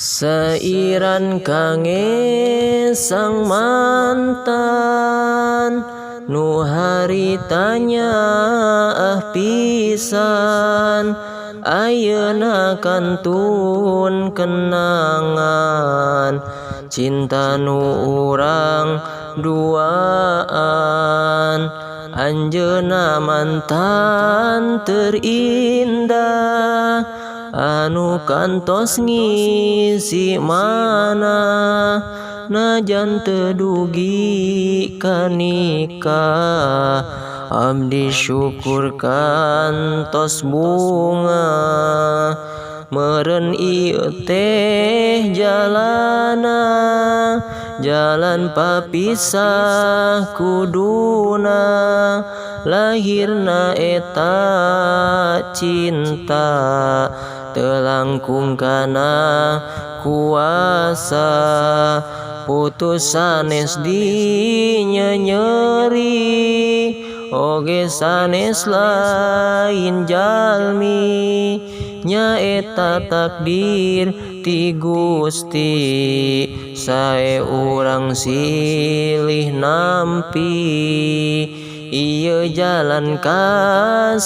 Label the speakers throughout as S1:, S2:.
S1: Sairan kange sang mantan nu harita nyaah pisan, ayeuna kantun kenangan cinta nu urang duaan. Anjeunna mantan terindah anu kantos ngisi mana, najan teu dugi ka nikah, abdi syukur kantos bungah. Meureun ieu teh jalana, jalan papisah kuduna, lahirna eta cinta teu langkung kana kuasa. Putus sanes dinyenyeri, oge sanes lain jalmi, nyaeta takdir ti Gusti, sae urang silih nampi. Ieu jalan kasaean,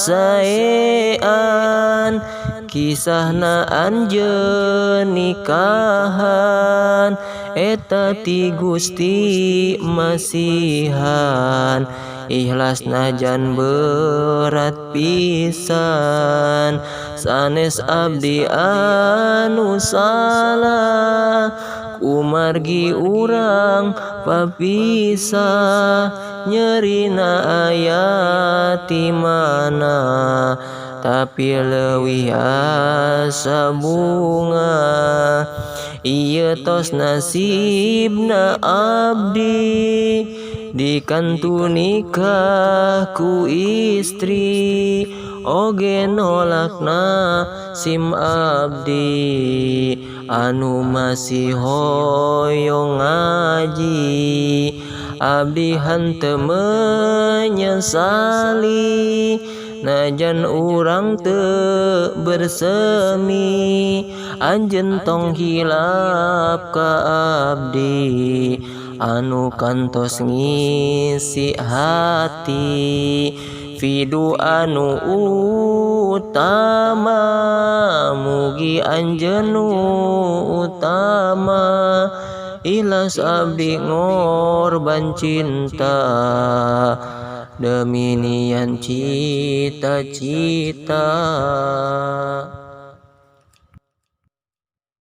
S1: kisahna anjeun nikahan, eta ti Gusti masihan, ikhlas najan berat pisan. Sanes abdi anu salah, kumargi urang papisah, nyerina aya ti mana, tapi leuwih asa bungah. Ieu tos nasibna abdi, dikantu nikah ku istri, oge nolakna sim abdi anu masih hoyong ngaji. Abdi henteu menyesali, najan urang teu bersemi, anjeun tong hilap ka abdi anu kantos ngisi hati. Vidu anu utama, mugi anjeun nu utama, ikhlas abdi ngorban cinta demi nian cita-cita.